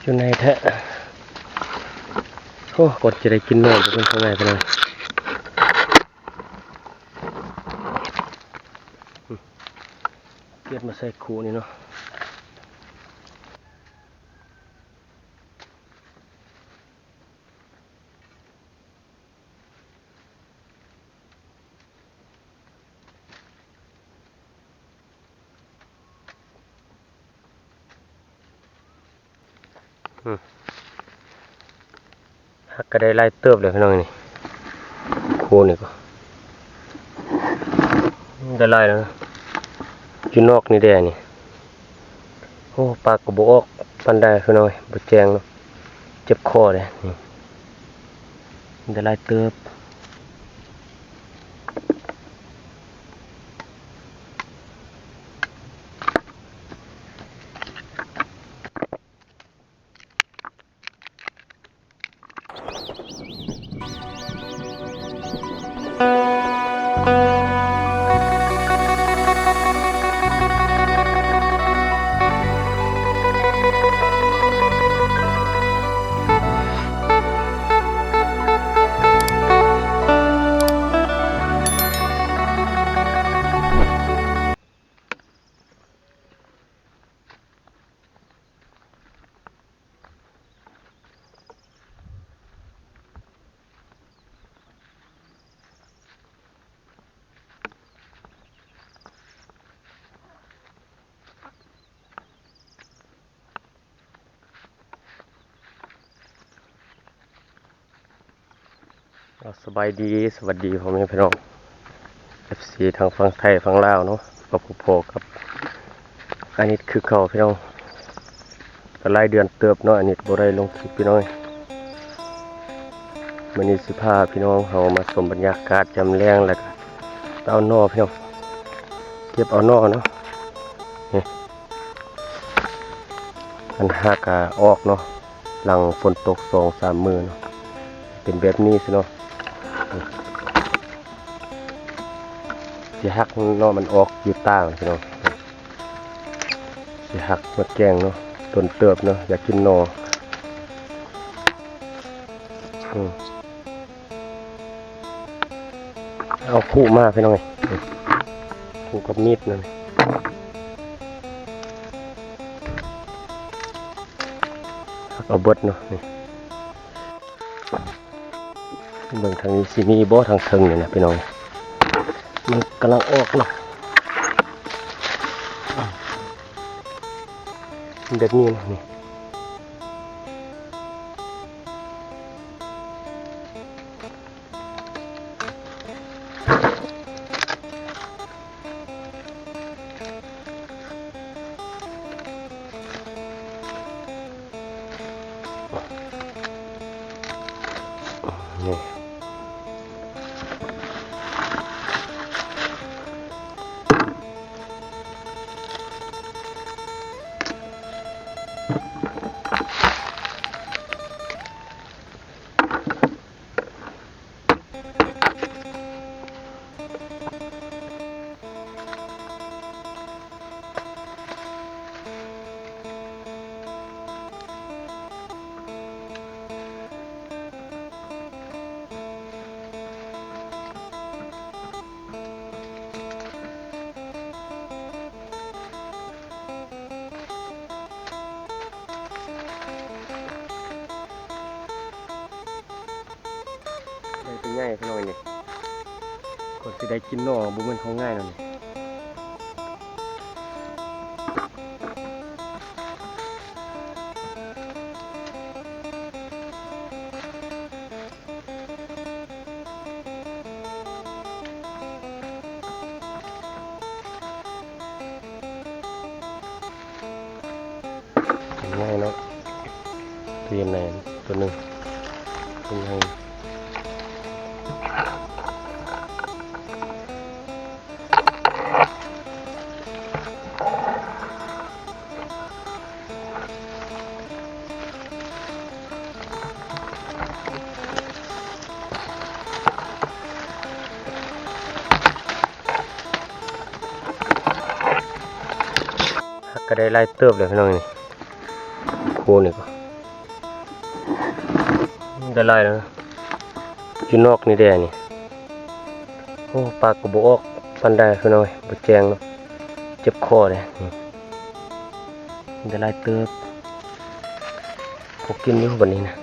ຢູ່ໃນແທ້. ໂອ້ ກ່ອນຈະໄດ້ກິນໜໍ່ ບໍ່ເປັນຈັ່ງໃດ ພີ່ນ້ອງ. ເກັບມາໃສ່ຄູ່ນີ້ເນາະ. ອືມ ຫາກກໍໄດ້ຫຼາຍເຕີບເລີຍ ພີ່ນ້ອງ. ນີ້ ໂຄນີ້ກໍໄດ້ຫຼາຍແລ້ວນະ ຢູ່ນອກນີ້ແດ່ນີ້. ໂອ້ ປາກກໍບໍ່ອອກປານໃດ ພີ່ນ້ອງເອີຍ ບໍ່ແຈ້ງເນາະ ເຈັບຄໍເດ້. ນີ້ ໄດ້ຫຼາຍເຕີບ. ເອົາ ສະບາຍດີ ສະຫວັດດີພໍ່ແມ່ພີ່ນ້ອງ ເອັຟຊີ ທັງຝັ່ງໄທຝັ່ງລາວເນາະ. ກໍພົບພໍ້ກັບອານິດຄືເກົ່າ ພີ່ນ້ອງ. ກໍຫຼາຍເດືອນເຕີບເນາະ ອານິດບໍ່ໄດ້ລົງຄລິບ ພີ່ນ້ອງ. ມື້ນີ້ຊິພາພີ່ນ້ອງເຮົາມາຊົມບັນຍາກາດຍາມແລງ ແລ້ວກໍໄປເອົາໜໍ່ ພີ່ນ້ອງ ເກັບເອົາໜໍ່ເນາະ. ນີ້ ມັນຫາກກໍອອກເນາະ ຫຼັງຝົນຕົກສອງສາມມື້ເນາະ ເປັນແບບນີ້ຊິເນາະ. ຊິຫັກເນາະ ມັນອອກຢູ່ຕ່າງຊິເນາະ. ຊິຫັກມາແກງເນາະ ດົນເຕີບເນາະ ຢາກກິນໜໍ່. ອືມ ເອົາຄຸມາ ພີ່ນ້ອງເອີຍ ຄຸກັບມີດນັ້ນ ເອົາເບິດເນາະ. ນີ້ ເບິ່ງທາງນີ້ຊິມີບໍ່ ທາງເທິງນີ້ນະ ພີ່ນ້ອງ. ມັນກຳລັງອອກເນາະ ແບບນີ້ນະ ນີ້. ນີ້ ໄດ້ຕົວໃຫຍ່ຂະໜ້ອຍນີ້ ກວ່າຊິໄດ້ກິນໜໍ່ ບໍ່ແມ່ນຂອງງ່າຍນຳນີ້. ງ່າຍເນາະ ເປັນໃນຕົວໜຶ່ງ ເປັນໃນ ຫາກກໍໄດ້ຫຼາຍເຕີບເລີຍພີ່ນ້ອງ ນີ້ ໂຄນີ້ກໍ ໄດ້ຫຼາຍແລ້ວ ຢູ່ນອກນີ້ແດ່ນີ້. ໂອ້ ປາກກໍບໍ່ອອກປານໃດພີ່ນ້ອງເອີຍ ບໍ່ແຈ້ງເນາະ ເຈັບຄໍເດ້. ໄດ້ຫຼາຍເຕີບ ພໍກິນຢູ່ບັດນີ້ນະ.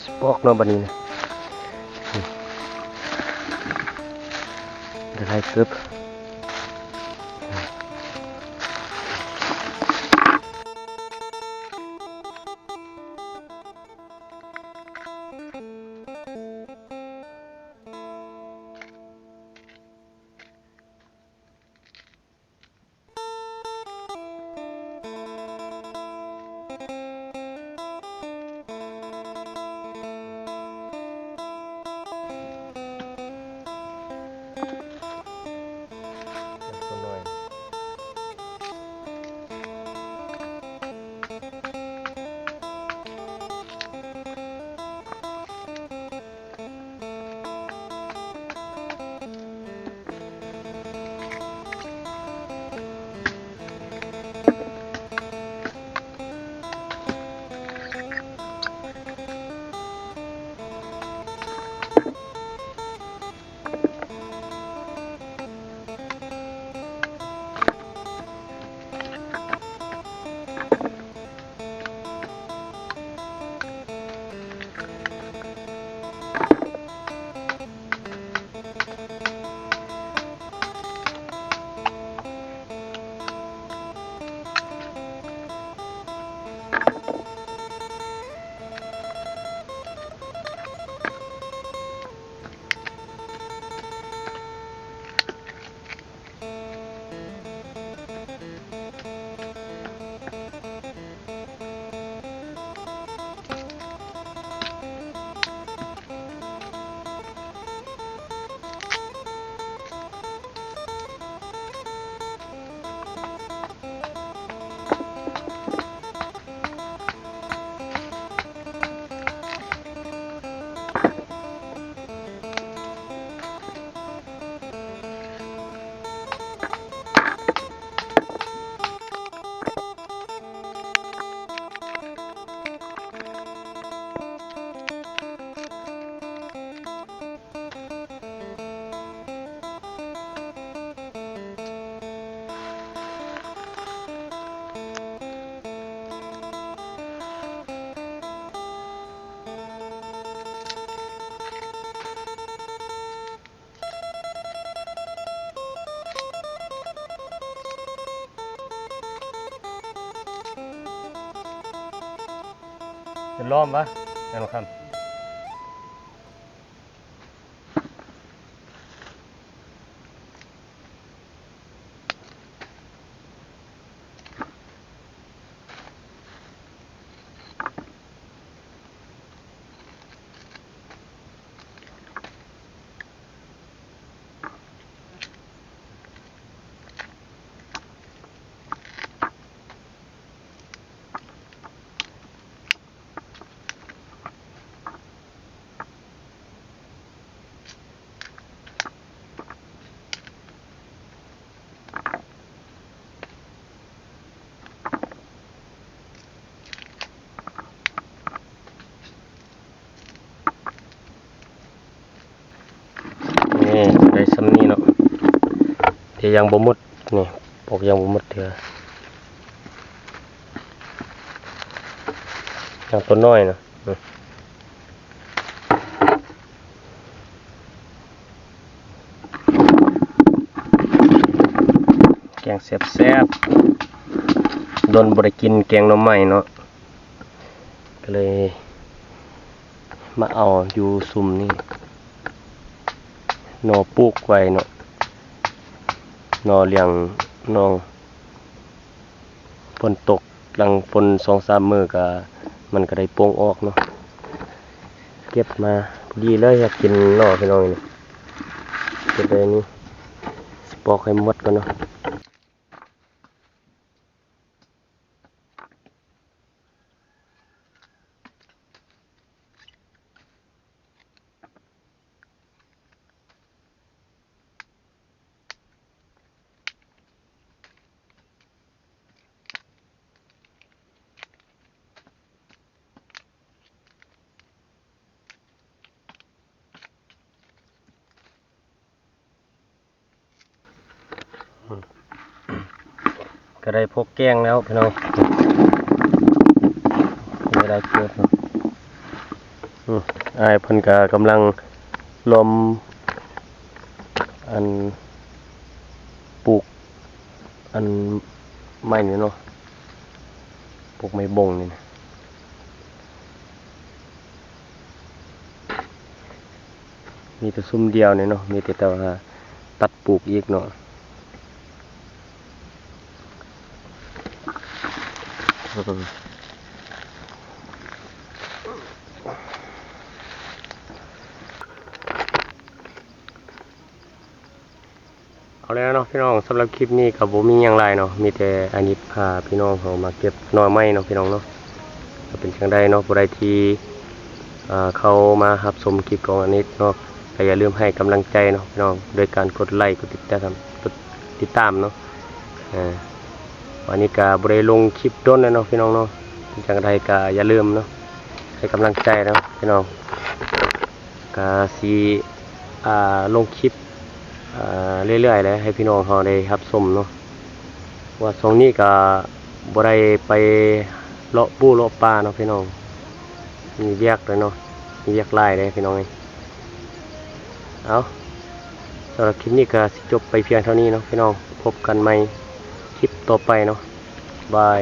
ຊິປອກເນາະບັດນີ້ນະ ໄດ້ຫຼາຍເຕີບ. ຈະລ້ອມວະ ແມ່ນບໍ່ຄຳ? ນີ້ໄດ້ຊ່ຳນີ້ເນາະ ແຕ່ຍັງບໍ່ໝົດ ນີ້ ປອກຍັງບໍ່ໝົດເທື່ອ ຍັງຕົວນ້ອຍນະ. ແກງແຊບໆ ດົນບໍ່ໄດ້ກິນແກງໜໍ່ໄມ້ເນາະ ກໍເລີຍມາເອົາຢູ່ຊຸມນີ້ ໜໍ່ປູກໄວ້ເນາະ ໜໍ່ລ້ຽງນ້ອງ ຝົນຕົກ ຫຼັງຝົນສອງສາມມື້ກະ ມັນກະໄດ້ໂປ່ງອອກເນາະ ເກັບມາພໍດີເລີຍ ຢາກກິນເນາະພີ່ນ້ອງ ນີ້ ເກັບໄດ້ນີ້ ຊິປອກໃຫ້ໝົດກ່ອນເນາະ. ກໍໄດ້ພວກແກງແລ້ວພີ່ນ້ອງ ກໍໄດ້ເກີບເນາະ. ອືມ ອ້າຍເພິ່ນກໍກຳລັງລອມ ອັນ ປູກ ອັນ ໄມ້ນີ້ເນາະ ປູກໄມ້ບົງນີ້ນະ. ມີແຕ່ຊຸມດຽວນີ້ເນາະ ມີແຕ່ ແຕ່ວ່າຕັດປູກອີກເນາະ. ເອົາແລ້ວເນາະພີ່ນ້ອງ ສຳລັບຄລິບນີ້ກໍບໍ່ມີຫຍັງຫຼາຍເນາະ ມີແຕ່ອານິດພາພີ່ນ້ອງເຮົາມາເກັບໜໍ່ໄມ້ເນາະພີ່ນ້ອງເນາະ. ກໍເປັນຈັ່ງໃດເນາະ ຜູ້ໃດທີ່ ເຂົ້າມາຮັບຊົມຄລິບຂອງອານິດເນາະ ກໍຢ່າລືມໃຫ້ກຳລັງໃຈເນາະພີ່ນ້ອງ ໂດຍການກົດໄລ ກົດຕິດຕາມ ກົດຕິດຕາມເນາະ. ເອີ ອັນນີ້ກໍບໍ່ໄດ້ລົງຄລິບດົນແລ້ວເນາະພີ່ນ້ອງເນາະ ເປັນຈັ່ງໃດກໍຢ່າລືມເນາະ ໃຫ້ກຳລັງໃຈເນາະພີ່ນ້ອງ. ກະຊິ ອ່າ ລົງຄລິບ ອ່າ ເລື້ອຍໆແຫຼະ ໃຫ້ພີ່ນ້ອງເຮົາໄດ້ຮັບຊົມເນາະ ວ່າຊ່ວງນີ້ກະບໍ່ໄດ້ໄປເລາະປູເລາະປ່າເນາະພີ່ນ້ອງ ມີວຽກເດ້ເນາະ ມີວຽກຫຼາຍເດ້ພີ່ນ້ອງເອີຍ. ເອົາ ສຳລັບຄລິບນີ້ກະຊິຈົບໄປພຽງເທົ່ານີ້ເນາະພີ່ນ້ອງ ພົບກັນໃໝ່ຄລິບຕໍ່ໄປເນາະ ບາຍ.